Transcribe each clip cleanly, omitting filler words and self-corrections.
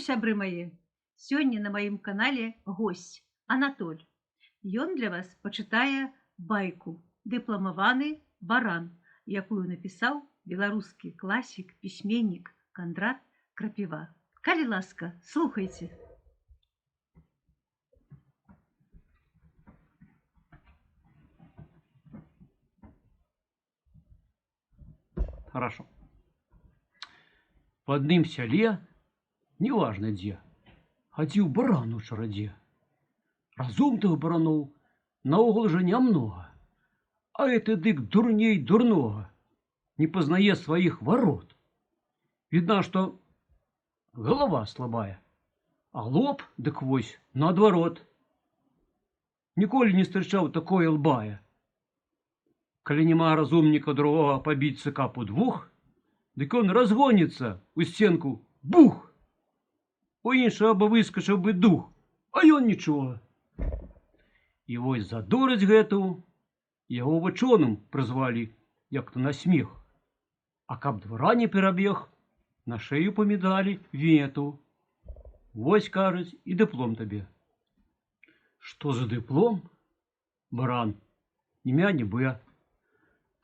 Сябры мае! Сёння на маім канале госць Анатоль. Ён для вас пачытае байку «Дыпламаваны баран», якую напісаў беларускі класік, пісьменнік Кандрат Крапіва. Калі ласка, слухайце. Хорошо. В адным сяле, неважна дзе, хадзіў баран у чарадзе. Разумных бараноў наогул жа нямнога, а гэты дык дурней дурнога, не пазнае сваіх варот. Відна, што галава слабая, а лоб дык вось наадварот. Ніколі не стрычаў такое лбая. Калі няма разумніка другога пабіцца каб удвух, дык ён разгоніцца ў сценку бух! У іншага бы выскачыў бы дух, а ён нічога. І вось за дурасць гэту яго вучоным прызвалі, як то на смех. А каб двара не перабег, на шыю па медалі вету. Вось, кажуць, і дыплом табе. Што за дыплом? Баран, ні мя, ні бэ.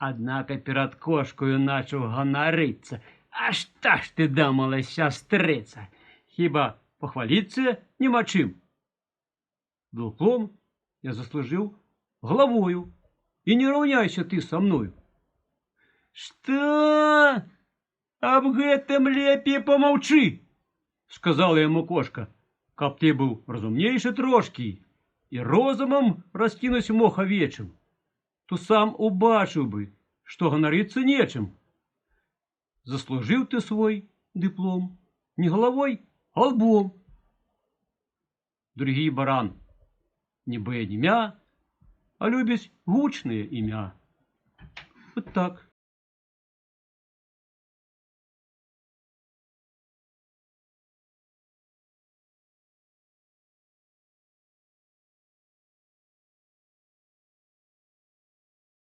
Аднака перад кошкаю начаў ганарыцца. А што ж ты думала, сястрыца? Хіба пахваліцца няма чым? Дыплом я заслужыў галавою, і не раўняйся ты са мною. Што? Аб гэтым лепей помаўчы, сказала яму кошка, каб ты быў разумнейшы трошкі і розумам раскінуць мог авечым, то сам убачыў бы, што ганарыцца нечым. Заслужыў ты свой дыплом не галавой, а лбом. Другі баран, ні бэ, ні мя, а любіць гучнае імя. Вот так.